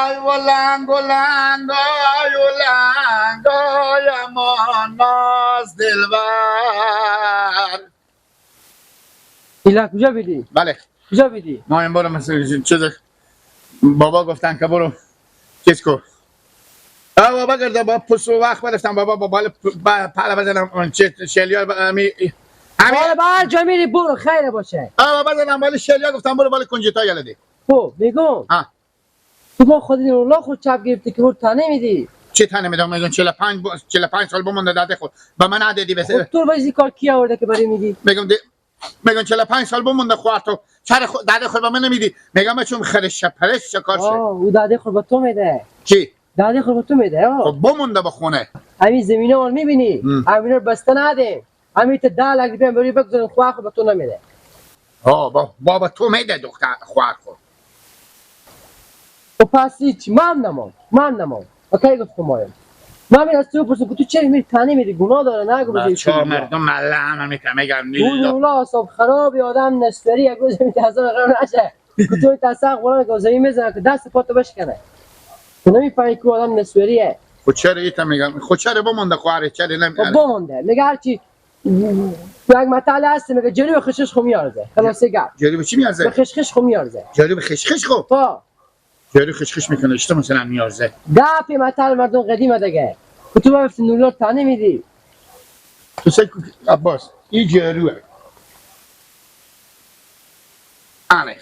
آی ولنگ ولنگ آی ولنگ آی امان ناز دلبر. ایلا کجا بیدی؟ بله. کجا بیدی؟ ما این برو مثل چیز بابا گفتن که برو چیز کو. بابا گرده با پس وقت برفتم بابا با بال پره بزنم چه شلیار همی حالا به هر جا میری برو خیر باشه. بابا بزنم بالا شلیار گفتم برو بالا کنجتا یلدی. خب میگم تو با خود الله خود چپ گرفتی که برو تنه میدی. چه تنه میدم؟ میگم 45 سال بمونده داده خود به من ندادی بس. خب تو باید کار کی آورده که برای میدی؟ میگم میگم 45 سال بمونده خوار تو چرا داده خود به من نمیدی؟ میگم چون خرش پرش چه کار شه. او داده خود به تو میده. چی؟ داده خود به تو میده. خب بمونده به خونه. همین زمینه رو میبینی؟ همین رو بسته نده. همین تا 10 لک روپیه بری بگذارن خوار خود به تو نمیده. بابا تو میده دختر خوار خود. خب پس هیچ من نمام. اوکی گفتم مایم. من از تو پرسیدم که تو چرا میری تنه میری گناه داره نگو بگی. چهار مردم مله هم میکنم میگم نیلا. اولا اصاب خرابی آدم نستری یک روز میترسم خراب نشه. که تو تصدق قرآن که زمین میزنه که دست پاتو بشکنه. تو نمیفهمی که آدم نستریه. خود چرا ایتا میگم خود چرا بمونده خواره چرا نمیاره. خب بمونده میگه هرچی یک مطلع هست میگه جلوی خشخش خو میارزه. خلاصه گپ. جلوی چی میارزه؟ به خشخش خو میارزه. جلوی خشخش خو. جاری خشخش میکنه اشتا مثلا میارزه. گپی مطل مردم قدیمه دیگه. تو باید نولار تنه میدی. تو سکو عباس این جاروه. آنه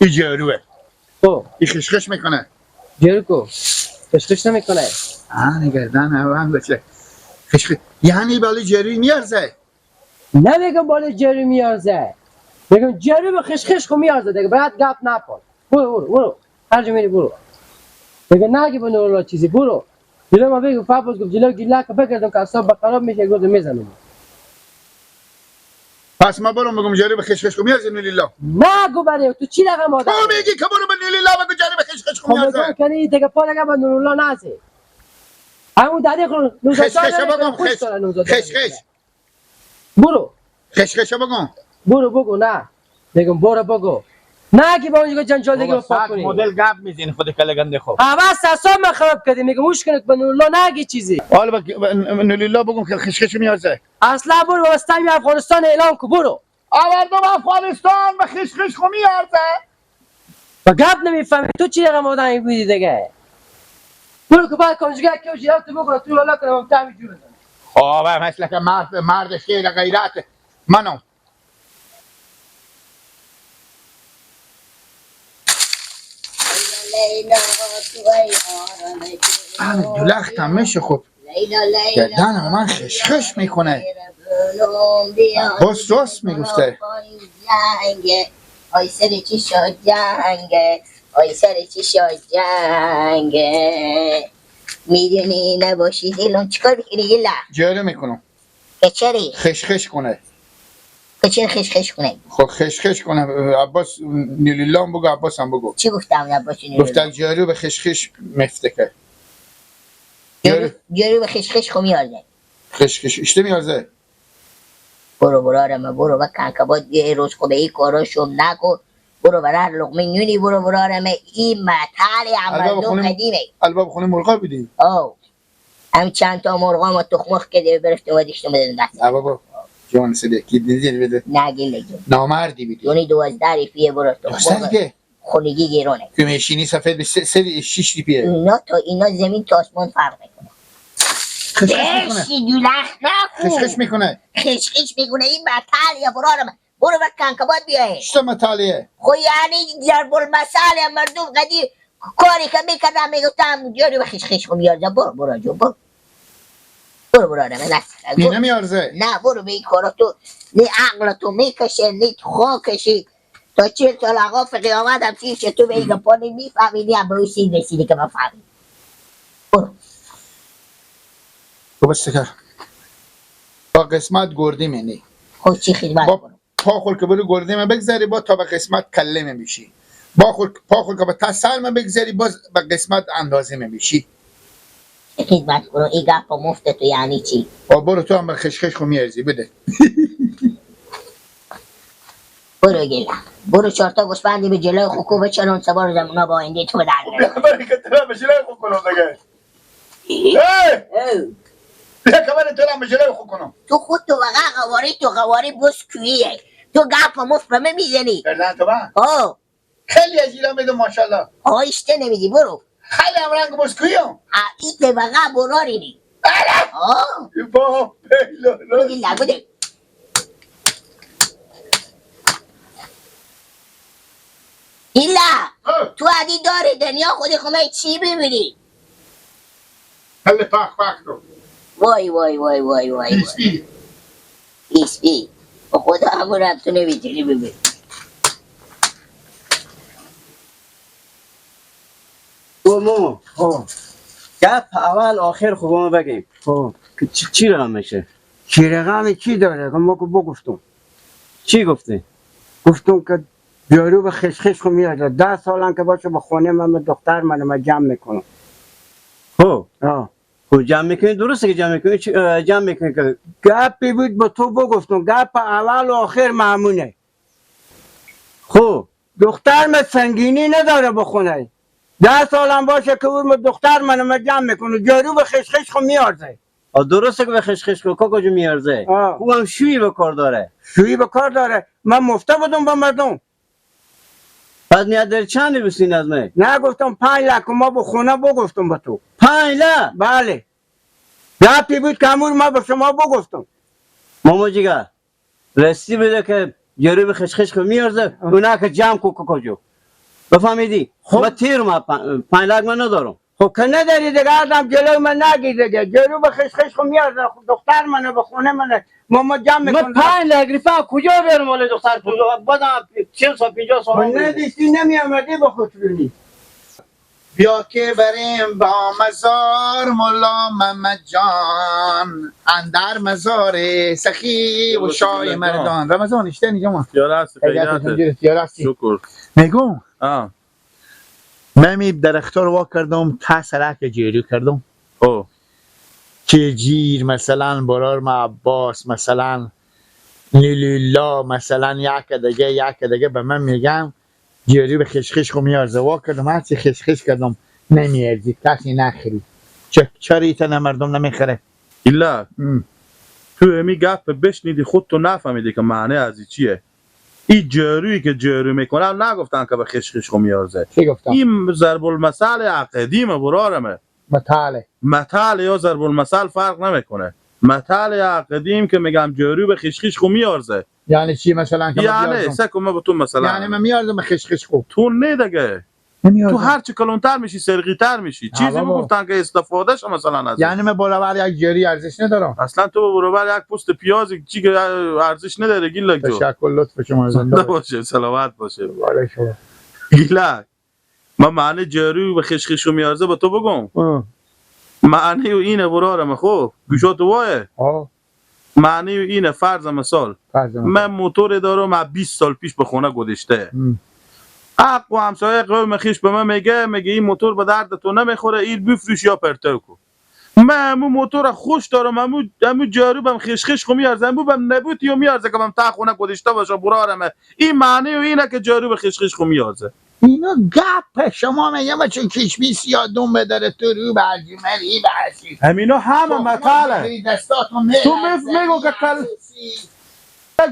این جاروه. خب این خشخش میکنه. جارو کو خشخش نمیکنه. آنه گردن هم بچه خشخش یعنی بالی جاروی میارزه. نمیگم بالی جاروی میارزه، میگم جارو به خشخش خو میارزه دیگه. برات گپ نپر. برو برو برو هر جا میری برو. میگه نگی به نورالله چیزی برو. جلو ما بگو فابوس گفت جلو گیلا که بگردم که اعصاب خراب میشه گفت میزنم. پس ما برو میگم جاری به خشخش خو میارزه نوریلا. نگو برای تو چی رقم آدم؟ تو میگی که برو به نوریلا بگو جاری به خشخش خو میارزه. خب کنی دیگه پا لگه به نورالله نزی. همون دادی خو خشخش بگم خشخش. برو. خشخش بگم. برو بگو نه. میگم برو بگو. نه که با اونجا جنجال دیگه پاک کنی. مدل گپ میزنی خود کله گنده خب. عوض اعصاب من خراب کردی. میگم هوش کنه به نورالله نگی چیزی. حالا به نوریلا بگم که خشخش میارزه. اصلا برو واسه افغانستان اعلام کو برو. آوردم افغانستان به خشخش خو میارزه. با گپ نمیفهمی تو چی رقم آدمی بودی دیگه. برو که بعد کنجگه که وجی تو بگو تو لالا کنم تعمی جور بزن. آه مثل که مرد شیر غیرت منو. دلختم میشه خب گردن من خشخش میکنه. باز راست میگفته. آی سر چی شد جنگه، آی سر چی شد جنگه. میدونی نباشی دلم چیکار میکنی یلا؟ جاری میکنم. که چری؟ خشخش کنه. که چرا خشخش کنه؟ خب خشخش کنه. عباس نیلیلا هم بگو عباس هم بگو. چی گفتم عباس نیلیلا؟ گفتن جاری به خشخش مفته که. جاری به خشخش خو میارزه. خشخش اشته میارزه. برو برارم برو و کنکبات یه روز خود این کاراشم نکن. برو برار لقمه نونی برو برارم. این مطل مردم قدیمه. الباب خونه مرغا بیدی؟ آو هم چند تا مرغا ما تخمخ کده برفتم و دیشتم بدن دست. بابا جان سده کی دیدی بده؟ نه گله جون. نامردی بیدی. دونی 12 ریپیه برو تخمخ. 12 خونگی گرونه. که میشینی سفید به 3 6 ریپیه. اینا تا اینا زمین تا آسمان فرق میکنه. خشخش میکنه. خشخش میکنه. خشخش میکنه. این مطل یا برارم برو به کنکبات بیایه. چطور مطالیه؟ خب یعنی ضرب المثل مردم قدیم کاری که میکردم میگفتم جاری به خشخش خو میارزه. برو برو جو برو برو برو نه نه نمیارزه. نه برو به این کارا تو نه عقل تو میکشه نه خاکشی تا 40 سال عقاب قیامت هم چیشه تو به این گپا نمیفهمیدی هم به اون سین رسیدی که من فهمیدم. برو تو بس که با قسمت گردی منی. خب چی خدمت کنم؟ پا خور که برو گرده من بگذری با تا به قسمت کله من میشی. با خور پا خور که به تا سر من بگذری باز به قسمت اندازه من میشی. خدمت کنم این گپ مفت تو یعنی چی؟ با برو تو هم به خشخش خو میارزی بده. برو گیلا برو چهار تا گوسفندی به جلوی خوکو بچرون سوار زمونا با آینده تو به درد نمی‌خوره. برای که تو را به جلوی خود کنم دیگه. ای! بیا که من تو را به جلوی خود کنم. تو خود تو وقع قواری تو قواری بس کویه تو گپ و مفت به من میزنی. کردن تو من آه خیلی از ایران میدم ماشاءالله. آه اشته نمیدی برو. خیلی هم رنگ بسکویم. ایت وقع براری نی. آه با برو گیلا بوده. گیلا تو عدی داره دنیا خودی خمه چی ببینی؟ هل پاک پاک رو. وای وای وای وای وای بیسبی. بیسبی خدا همون هم تو نمیتونی ببینی. ماما گپ اول آخر خوب ما بگیم که چی رقم میشه؟ چی رقم چی داره؟ ما که بگفتم. چی گفتی؟ گفتم که جارو به خشخش خو میاد 10 سالم که باشه به خونه من دختر من جمع میکنم. خب خب جمع میکنی درسته که جمع میکنی جمع میکنی که گپی بود با تو بگفتم گپ اول و آخر معمونه. خب دختر من سنگینی نداره به خونه 10 سالم باشه که اون دختر من جمع میکنه جارو به خشخش خو میارزه. درسته که به خشخش خو کجا میارزه. او هم شویی به کار داره. شویی به کار داره. من مفته بودم با مردم. بعد میاد در چند بسین از من؟ نه گفتم 5 لک ما به خونه بگفتم به تو. 5 لک؟ بله. گپی بود که امور ما به شما بگفتم. ماما جیگر رسی بده که جارو به خشخش خو میارزه اونا که جمع کو کجا. بفهمیدی؟ خب من تیر ما 5 لک من ندارم. خب که نداری دیگه آدم جلو من نگی دیگه جلو به خشخش خو میارزه دختر منه به خونه منه ما جمع میکنم. من 5 لک ریفا کجا بیارم مال دختر تو بازم 40 سال 50 سال ندیستی نمیامدی به خود بینی. بیا که بریم با مزار ملا محمد جان اندر مزار سخی و شای مردان. رمضان اشته نیجا ما شکر میگم من می درختار وا کردم تا سرک جیرو کردم که جیر مثلا برار ما عباس مثلا نیلولا مثلا یک دیگه به من میگم جیرو به خشخش خو میارزه. وا کردم هرچی خشخش کردم نمیارزید کسی نخرید. چرا ایتا مردم نمیخره؟ ایلا تو امی گپ بشنیدی خود تو نفهمیدی که معنی از چیه. این جارویی که جارو میکنن نگفتن که به خشخش خو میارزه. چی گفتن؟ این ضرب المثل عقدیمه برارمه. متاله متال یا ضرب المثل فرق نمیکنه. متال عقدیم که میگم جارو به خشخش خو میارزه. یعنی چی مثلا؟ یعنی سکو ما به تو مثلا یعنی من میارزم به خشخش خو تو نه دیگه. تو هر چه کلونتر میشی سرقیتر میشی. چیزی میگفتن که استفاده شو مثلا از یعنی من برابر یک جری ارزش ندارم. اصلا تو برابر یک پوست پیاز چی که ارزش نداره گیلک جو. تشکر لطف شما زنده باشه سلامت باشه. گیلک من معنی جاری به خشخش میارزه با تو بگم. معنی اینه برارم. خب گوشات وایه. معنی اینه فرض مثال من موتور دارم 20 سال پیش به خونه گذاشته. حق و همسایه قوم خیش به من میگه این موتور به درد تو نمیخوره این بفروش یا پرتو کو. من همون موتور خوش دارم همون جارو بم خشخش خو میارزه همون بم نبوت یا میارزه که بم تا خونه گذاشته باشه برارمه. این معنی و اینه که جارو به خشخش خو میارزه. اینا گپ شما میگم چون کشمیس یادون بداره تو رو برجی مری برجی همینا همه مطاله. تو میگو که کل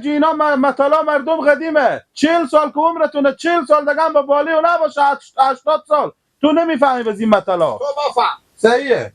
اینا مطالا مردم قدیمه 40 سال که عمرتونه 40 سال دیگه هم به بالی و نباشه 80 سال تو نمیفهمی از این مطالا. تو بفهم صحیحه.